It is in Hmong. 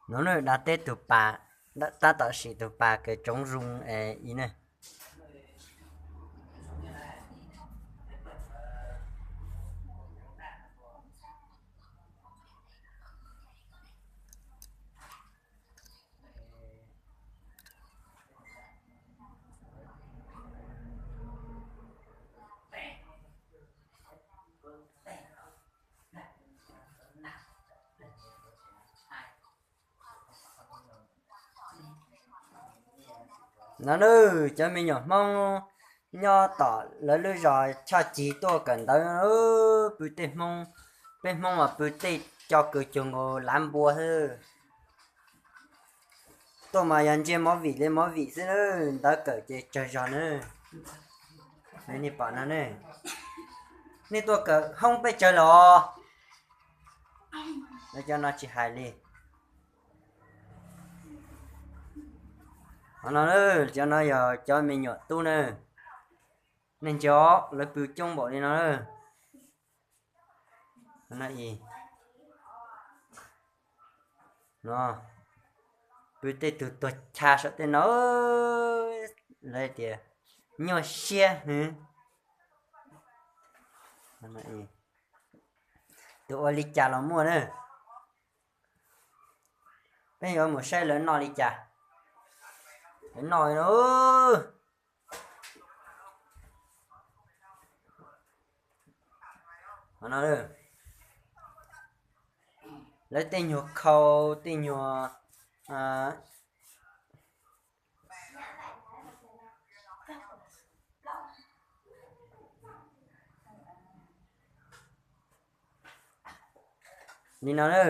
No na, da teb tus pas, tab tom sim tus pas kws tsoov zoo i na. No na, cov me nyuam Hmoob nyob tom lawv lub zos Choj Cig tuaj kawm ntawv, pw tej Hmoob, peb Hmoob mas pw tej co kws cuag nkaus lav npua xwb. Tuaj mas yog ntsia movie li movie xwb na, ntawv kawm ces tsawg zog na. Nej pom no ne, nej tuaj kawm hoob peb tsawg los, lawv cov no tsis hais li. Qhov no, cov no yog cov me nyuam tub na. Nej ntsia, lawv pw coob npaum li no. No, pw tej tug tuag cha saum tej no, lawv tias nyuaj siab. Tus ua li cas los muaj na. Peb yuav mus saib lawv noj li cas. Lawv noj no, lawv tej nyuag khau, tej nyuag li no na.